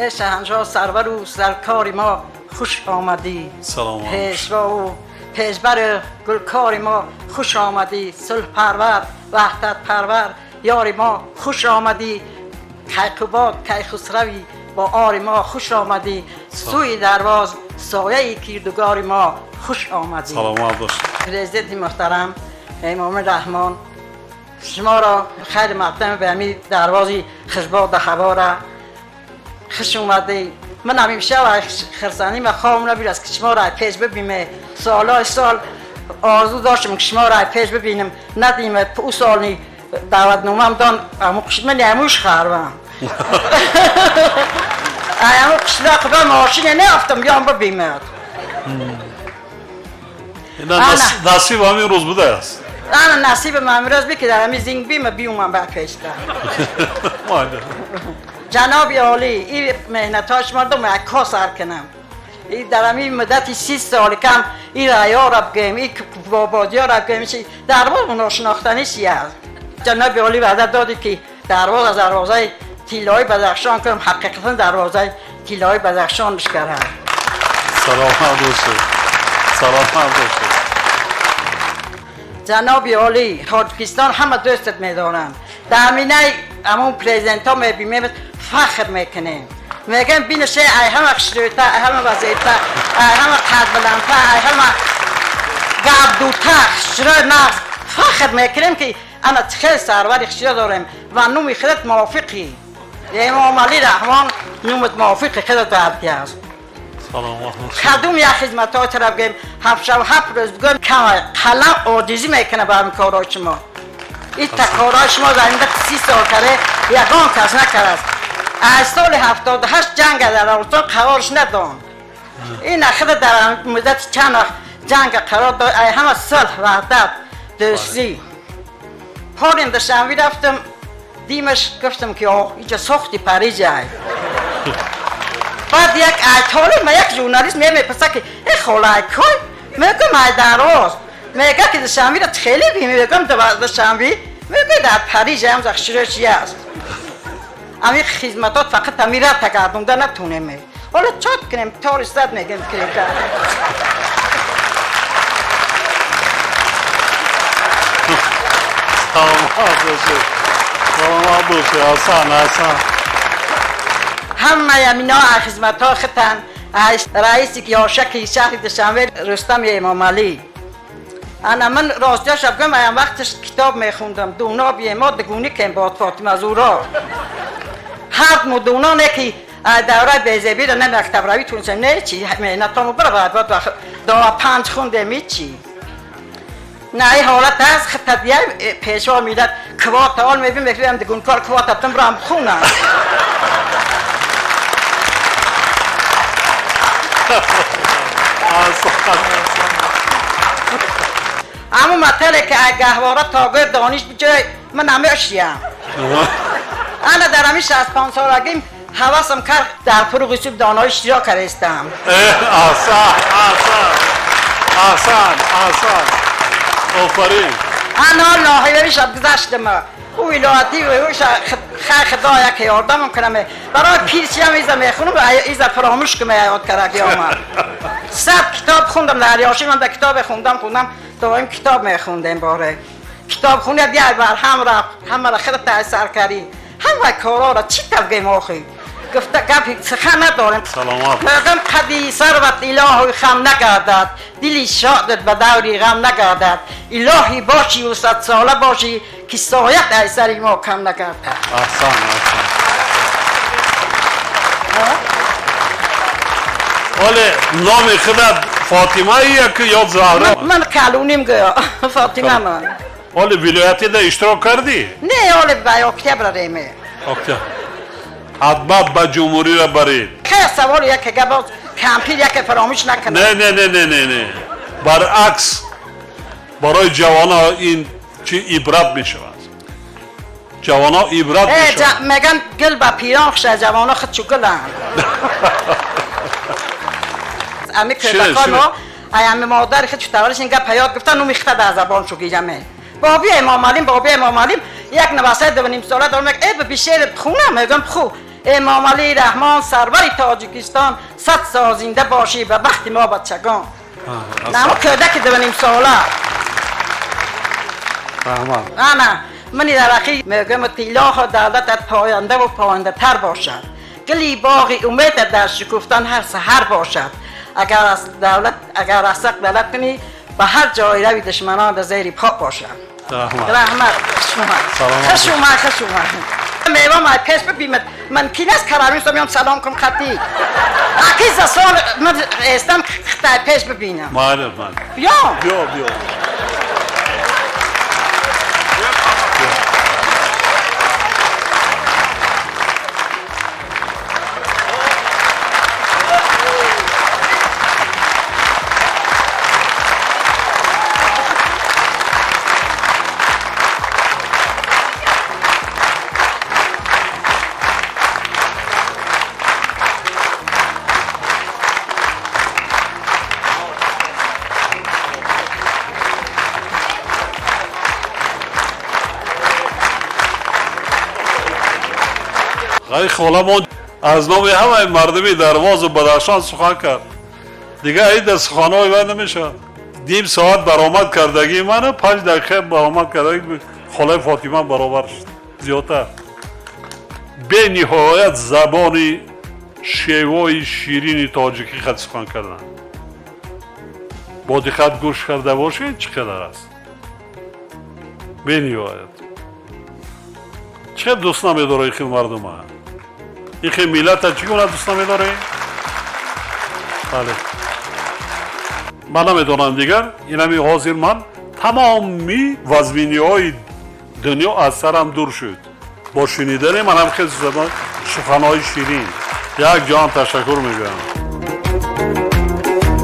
Эй шаҳаншоҳ, сарвару саркори мо, хуш омадӣ. Салом. Пешвову пешбари гулкори мо, хуш омадӣ. Сулҳпарвар, ваҳдатпарвар, ёри мо, хуш омадӣ. Кайқубод, Кайхусрави бо ори мо, хуш омадӣ. Сӯи Дарвоз, сояи кирдугори мо, хуш омадӣ. Саломат бош. Президенти муҳтарам Эмомалӣ Раҳмон, шуморо хайри муқаддам ба ҳамин Дарвози хушбоду ҳавора хуш омадӣ. Ман ҳамеша хурсандӣ ва хобам набуд, ки шуморо пеш бибинем. Солҳои сол орзу доштам, ки шуморо пеш бибинам, надидем. Ӯ соли даъватномаам дон, ман ҳамуш харвам. Ҳамун қишлоқ ба мошине неафтам, биём бибинам. Насиб ҳамин рӯз будааст. Ана насибам ҳамин рӯз би, ки дар ҳамин зинг бима биёмам ба пешта. Ҷаноби олӣ, ин меҳнатҳои шумо дум як сар кунам. И дар ҳамин муддати 30 соли кам ин раёро бигӯем, ин бободиёро бигӯем, чи Дарвоз ношинохтанӣ чи аст. Ҷаноби олӣ ваъда додед, ки Дарвоз аз дарвозаи тиллои Бадахшон кунам, ҳақиқатан дарвозаи тиллои Бадахшон бишкарад. Саломат бошед, саломат бошед. Ҷаноби олӣ, Тоҷикистон ҳама дӯстат медоранд. Дар минаи ҳамон президентҳо мебинем, фахр мекунем, мегӯем: бинаше, ай ҳама хушрӯйта, ай ҳама вазита, ай ҳама қадбаландта, ай ҳама гапдута, хушрӯй, нағз. Фахр мекунем, ки ана хел сарвари хушрӯ дорем ва нуми худат мувофиқи Эмомалӣ Раҳмон, нумат мувофиқи худат аст. Кадом як хизматҳои тараф гӯем, ҳафт шаб ҳафт рӯз бигӯем, кам, қалам оҷизӣ мекунад ба ҳамин корҳои шумо. Ин корҳои шумо дар ин 30 сол каре ягон кас накардааст. Аз соли 78 ҷанга дар Афғонистон қарорш надон. Ин ахира дар муддати чанд вақт ҷанга қарор дод. Ай ҳама сулҳ, ваҳдат, дӯстӣ. Порим Душанбе рафтам, димаш, гуфтам, ки инҷа сохти Париж ай. Баъд як айтолӣ ма, як журналист мепурсад, ки э хола, ай кой? Мегӯм, ай Дарвоз. Мега, ки Душанберо хеле би. Мегӯм, Душанбе, мегӯ, дар Париж ам захширо чи аст. Ами хизматот фақат амира тагардонда натунем. Ҳоло чот кунем, тори сад мегем, ки Саломат бошед, саломат бошед. Ҳасан, ҳасан. Ҳамаи амино хизматҳо хитан раиси ёшаки шаҳри Душанбе Рустами Эмомалӣ. Ана ман ростиёша бигӯям, аям вақташ китоб мехондам, дуно биемо дугуни кем бод Фотима Зуро ҳар мудуно не, ки давраи безебиро не мактабравӣ тунсем, не чи меҳнатому бира бад дова панҷ хундем, ҳичи на. Ин ҳолат аст, хитадия пешво миллат квота ол мебин, мегӯям, дигункор квота тум бирам хунам. Ҳамун матале, ки ай гаҳвора то гӯр дониш биҷой, ман намешиям. Ана дар ҳамин 65 солагим ҳавасам кард, дар фуруғи суб донои иштирок кардастам. Аҳсан, аҳсан, аҳсан, аҳсан, офарин. Ана ноҳияи шаб гузаштам, ӯ вилоятӣ хай, худо як ёрдамам кунам. Барои пирсиям иза мехунам, иза фаромӯш кунам, ёд кардаги омад. 100 китоб хундам дар ёши ман, да китобе хундам, хундам, доим китоб мехундем. Боре китобхуният як бар ҳам рафт, ҳамаро худат сар кардӣ, ҳама корҳоро чӣ тавгем охи, гуфта гапи сухан надорем. Саломат. Мегӯям, қади сарват илоҳи хам нагардад, дили шодат ба даври ғам нагардад. Илоҳӣ бошиву садсола бошӣ, ки соят ай сари мо кам нагардад. Аҳсан, аҳсан. Оле номи худат Фотимаия ки ё Заҳро? Ман калуним гӯё Фотима ман. Оле вилоятида иштирок кардӣ? Не, оле ба октябр реме. Октябр ҳатман ба ҷумҳуриро баред. Хеле савол яке гап, кампир яке фаромӯш накунад. Не, не, не, не, не, не, баръакс, барои ҷавонҳо ин чи ибрат мешавад, ҷавонҳо ибрат мешавад. Меган гул ба пирон хуш, ҷавонҳо худ чу гуланд. Ами кӯдакон мо ами модари худ чу таваллуд ин гап ҳаёт гуфта, нуми хита дар забон чу гиҷаме. Боби Эмомалим, боби Эмомалим. Як навасаи 2.5 сола дорам, мег э бишер хунам, мегӯям, ху. Эмомалӣ Раҳмон, сарвари Тоҷикистон, 100 сол зинда бошӣ ба бахти мо бачагон. Намо кӯдаки 2.5 сола. Раҳмат. Ана мани дар охир мегӯям, илоҳо, давлатат пояндаву пояндатар бошад, гули боғи умедат дар шукуфтан ҳар саҳар бошад. Агар аз давлат, агар аз ҳақ давлат кунӣ, ба ҳар ҷой рави, душманон дар зери по бошад. Раҳмат. Раҳмат, хуш омад. Саломат. Хуш омад, хуш омад. Мева май пеш бибимад, ман кин аст карамин меём, салом кун хати аки засон ман эстам хитай пеш бибинам. Майли, майли. Биём. Биё, биё. Ғайр холамон аз номи ҳамаи мардуми Дарвозу Бадахшон сухан кард. Дигар ин суханҳои вай намешавад. Ним соат баромад кардагии мана 5 дақиқа баромад кардагии холаи Фотима баробар шуд, зиёдтар. Бениҳоят забони шевои ширини тоҷикӣ хат сухан кардан. Бо диққат гӯш карда бошед, чӣ қадар аст, бениҳоят. Чӣ қадр дӯст намедорад ин хел мардума, ин хел миллата чӣ гуна дӯст намедорӣ? Бале, ман намедонам дигар. Инами ҳозир ман тамоми вазминиҳои дунё аз сарам дур шуд бо шунидани манам хел забон, суханҳои ширин. Як ҷоҳам ташаккур мегӯям.